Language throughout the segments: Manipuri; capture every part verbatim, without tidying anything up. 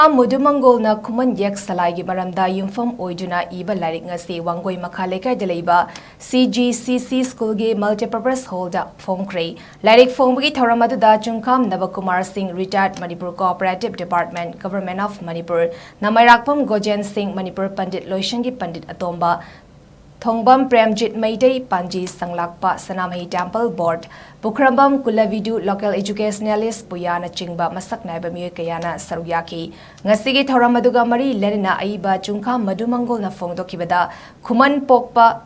ꯃꯨꯗꯨꯃꯪꯒꯣꯜꯅ ꯈꯨꯃꯟ ꯌꯦꯛ ꯁꯂꯥꯏꯒꯤ ꯃꯔꯝꯗ ꯌꯨꯝꯐꯝ ꯑꯣꯏꯗꯨꯅ ꯏꯕ ꯂꯥꯏꯔꯤꯛ ꯉꯁꯤ ꯋꯥꯡꯒꯣꯏ ꯃꯈꯥ ꯂꯩꯀꯥꯏꯗ ꯂꯩꯕ C G C C schoolꯒꯤ multipurpose hallꯗ ꯐꯣꯡꯈ꯭ꯔꯦ꯫ ꯂꯥꯏꯔꯤꯛ ꯐꯣꯡꯕꯒꯤ ꯊꯧꯔꯝ ꯑꯗꯨꯗ ꯆꯨꯡꯈꯥꯝ ꯅꯕꯀꯨꯃꯥꯔ ꯁꯤꯡ, retired Manipur Cooperative Department, Government of Manipur, ꯅꯃꯩꯔꯥꯛꯄꯝ ꯒꯣꯖꯦꯟ ꯁꯤꯡ, ꯃꯅꯤꯄꯨꯔ ꯄꯟꯗꯤꯠ ꯂꯣꯏꯁꯪꯒꯤ ꯄꯟꯗꯤꯠ ꯑꯇꯣꯝꯕ, ꯊꯣꯡꯕꯝ ꯄ꯭ꯔꯦꯝꯖꯤꯠ ꯃꯩꯇꯩ, ꯄꯥꯟꯖꯤ ꯁꯪꯂꯥꯛꯄ, ꯁꯅꯥꯃꯍꯤ Temple Board, ꯄꯨꯈ꯭ꯔꯝꯕꯝ ꯀꯨꯂꯕꯤꯗꯨ, local educationalist ꯄꯨꯌꯥꯅꯆꯤꯡꯕ ꯃꯁꯛ ꯅꯥꯏꯕ ꯃꯤꯑꯣꯏ ꯀꯌꯥꯅ ꯁꯔꯨꯛ ꯌꯥꯈꯤ꯫ ꯉꯁꯤꯒꯤ ꯊꯧꯔꯝ ꯑꯗꯨꯒ ꯃꯔꯤ ꯂꯩꯅꯅ ꯑꯏꯕ ꯆꯨꯡꯈꯥꯝ ꯃꯗꯨꯃꯪꯒꯣꯜꯅ ꯐꯣꯡꯗꯣꯛꯈꯤꯕꯗ, ꯈꯨꯃꯟ ꯄꯣꯛꯄ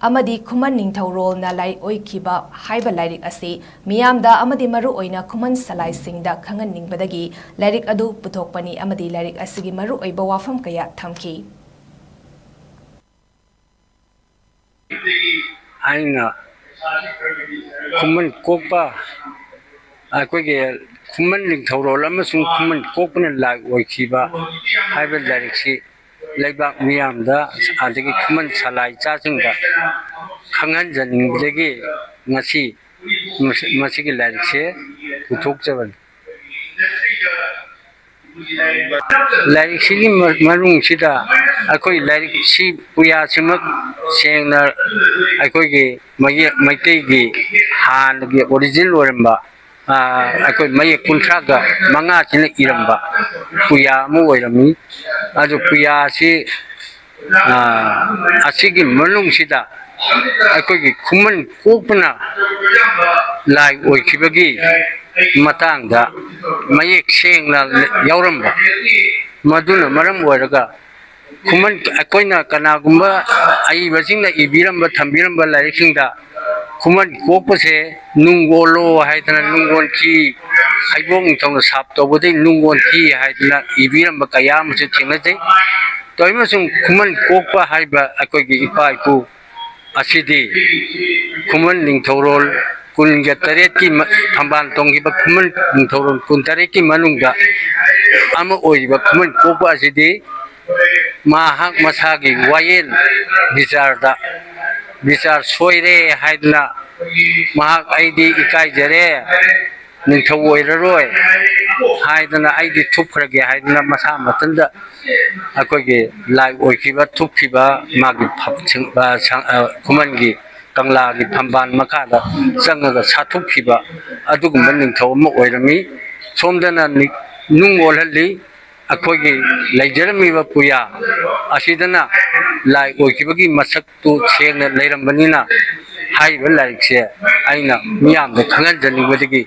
ꯑꯃꯗꯤ ꯈꯨꯃꯟ ꯅꯤꯡꯊꯧꯔꯣꯜꯅ ꯂꯥꯏꯔꯤꯛ ꯑꯣꯏꯈꯤꯕ ꯍꯥꯏꯕ ꯂꯥꯏꯔꯤꯛ ꯑꯁꯤ ꯃꯤꯌꯥꯝꯗ ꯑꯃꯗꯤ ꯃꯔꯨꯑꯣꯏꯅ ꯈꯨꯃꯟ ꯁꯂꯥꯏꯁꯤꯡꯗ ꯈꯪꯍꯟꯅꯤꯡꯕꯗꯒꯤ ꯂꯥꯏꯔꯤꯛ ꯑꯗꯨ ꯄꯨꯊꯣꯛꯄꯅꯤ ꯑꯃꯗꯤ ꯂꯥꯏꯔꯤꯛ ꯑꯁꯤꯒꯤ ꯃꯔꯨꯑꯣꯏꯕ ꯋꯥꯐꯝ ꯀꯌꯥ ꯊꯝꯈꯤ꯫ ꯑꯩꯅ ꯈꯨꯃꯟ ꯀꯣꯛꯄ, ꯑꯩꯈꯣꯏꯒꯤ ꯈꯨꯃꯟ ꯅꯤꯡꯊꯧꯔꯣꯜ ꯑꯃꯁꯨꯡ ꯈꯨꯃꯟ ꯀꯣꯛꯄꯅ ꯂꯥꯏ ꯑꯣꯏꯈꯤꯕ ꯍꯥꯏꯕ ꯂꯥꯏꯔꯤꯛꯁꯤ ꯂꯩꯕꯥꯛ ꯃꯤꯌꯥꯝꯗ, ꯑꯗꯒꯤ ꯈꯨꯃꯟ ꯁꯂꯥꯏ ꯏꯆꯥꯁꯤꯡꯗ ꯈꯪꯍꯟꯖꯅꯤꯡꯕꯗꯒꯤ ꯉꯁꯤ ꯃꯁꯤ-, ꯃꯁꯤꯒꯤ ꯂꯥꯏꯔꯤꯛꯁꯦ ꯄꯨꯊꯣꯛꯆꯕꯅꯤ꯫ ꯂꯥꯏꯔꯤꯛꯁꯤꯒꯤ ꯃ-, ꯃꯅꯨꯡꯁꯤꯗ ꯑꯩꯈꯣꯏ ꯂꯥꯏꯔꯤꯛꯁꯤ ꯄꯨꯌꯥꯁꯤꯃꯛ ꯁꯦꯡꯅ ꯑꯩꯈꯣꯏꯒꯤ ꯃꯌꯦꯛ ꯃꯩꯇꯩꯒꯤ ꯍꯥꯟꯅꯒꯤ original ꯑꯣꯏꯔꯝꯕ, ꯑ, ꯑꯩꯈꯣꯏ ꯃꯌꯦꯛ ꯀꯨꯟꯊ꯭ꯔꯥꯒ ꯃꯉꯥꯁꯤꯅ ꯏꯔꯝꯕ ꯄꯨꯌꯥ ꯑꯃ ꯑꯣꯏꯔꯝꯃꯤ꯫ ꯑꯗꯨ ꯄꯨꯌꯥꯁꯤ ꯑ, ꯑꯁꯤꯒꯤ ꯃꯅꯨꯡꯁꯤꯗ ꯑꯩꯈꯣꯏꯒꯤ ꯈꯨꯃꯟ ꯀꯣꯛꯄꯅ ꯂꯥꯏ ꯑꯣꯏꯈꯤꯕꯒꯤ ꯃꯇꯥꯡꯗ ꯃꯌꯦꯛ ꯁꯦꯡꯅ ꯌꯥꯎꯔꯝꯕ, ꯃꯗꯨꯅ ꯃꯔꯝ ꯑꯣꯏꯔꯒ ꯈꯨꯃꯟ, ꯑꯩꯈꯣꯏꯅ ꯀꯅꯥꯒꯨꯝꯕ ꯑꯏꯕꯁꯤꯡꯅ ꯏꯕꯤꯔꯝꯕ, ꯊꯝꯕꯤꯔꯝꯕ ꯂꯥꯏꯔꯤꯛꯁꯤꯡꯗ ꯈꯨꯃꯟ ꯀꯣꯛꯄꯁꯦ ꯅꯨꯡ ꯑꯣꯜꯂꯣ ꯍꯥꯏꯗꯅ ꯅꯨꯡ ꯑꯣꯟꯈꯤ, ꯍꯩꯕꯣꯡ ꯅꯤꯡꯊꯧꯅ ꯁꯥꯞ ꯇꯧꯕꯗꯒꯤ ꯅꯨꯡ ꯑꯣꯟꯈꯤ ꯍꯥꯏꯗꯅ ꯏꯕꯤꯔꯝꯕ ꯀꯌꯥ ꯑꯃꯁꯨ ꯊꯦꯡꯅꯖꯩ꯫ ꯇꯧꯏꯃꯁꯨꯡ ꯈꯨꯃꯟ ꯀꯣꯛꯄ ꯍꯥꯏꯕ ꯑꯩꯈꯣꯏꯒꯤ ꯏꯄꯥ ꯏꯄꯨ ꯑꯁꯤꯗꯤ ꯈꯨꯃꯟ ꯅꯤꯡꯊꯧꯔꯣꯜ ꯀꯨꯟꯒ ꯇꯔꯦꯠꯀꯤ ꯃ-, ꯊꯝꯕꯥꯜ ꯇꯣꯡꯈꯤꯕ ꯈꯨꯃꯟ ꯅꯤꯡꯊꯧꯔꯣꯜ ꯀꯨꯟꯇꯔꯦꯠꯀꯤ ꯃꯅꯨꯡꯗ ꯑꯃ ꯑꯣꯏꯔꯤꯕ ꯈꯨꯃꯟ ꯀꯣꯛꯄ ꯑꯁꯤꯗꯤ ꯃꯍꯥꯛ ꯃꯁꯥꯒꯤ ꯋꯥꯌꯦꯜ ꯕꯤꯆꯥꯔꯗ, ꯕꯤꯆꯥꯔ ꯁꯣꯏꯔꯦ ꯍꯥꯏꯗꯨꯅ ꯃꯍꯥꯛ "ꯑꯩꯗꯤ ꯏꯀꯥꯏꯖꯔꯦ, ꯅꯤꯡꯊꯧ ꯑꯣꯏꯔꯔꯣꯏ ꯍꯥꯏꯗꯅ, ꯑꯩꯗꯤ ꯊꯨꯞꯈ꯭ꯔꯒꯦ ꯍꯥꯏꯗꯅ ꯃꯁꯥ ꯃꯊꯟꯇ ꯑꯩꯈꯣꯏꯒꯤ ꯂꯥꯏ ꯑꯣꯏꯈꯤꯕ, ꯊꯨꯞꯈꯤꯕ ꯃꯥꯒꯤ ꯐ-, ꯁꯤꯡ-, ꯑ, ꯁꯪ-, ꯑ, ꯈꯨꯃꯟꯒꯤ ꯀꯪꯂꯥꯒꯤ ꯐꯝꯕꯥꯜ ꯃꯈꯥꯗ ꯆꯪꯉꯒ ꯁꯥꯊꯨꯞꯈꯤꯕ ꯑꯗꯨꯒꯨꯝꯕ ꯅꯤꯡꯊꯧ ꯑꯃ ꯑꯣꯏꯔꯝꯃꯤ꯫ ꯁꯣꯝꯗꯅ ꯅꯤ-, ꯅꯨꯡ ꯑꯣꯜꯍꯜꯂꯤ꯫ ꯑꯩꯈꯣꯏꯒꯤ ꯂꯩꯖꯔꯝꯃꯤꯕ ꯄꯨꯌꯥ ꯑꯁꯤꯗꯅ ꯂꯥꯏ ꯑꯣꯏꯈꯤꯕꯒꯤ ꯃꯁꯛꯇꯨ ꯁꯦꯡꯅ ꯂꯩꯔꯝꯕꯅꯤꯅ, ꯍꯥꯏꯔꯤꯕ ꯂꯥꯏꯔꯤꯛꯁꯦ ꯑꯩꯅ ꯃꯤꯌꯥꯝꯗ ꯈꯪꯍꯟꯖꯅꯤꯡꯕꯗꯒꯤ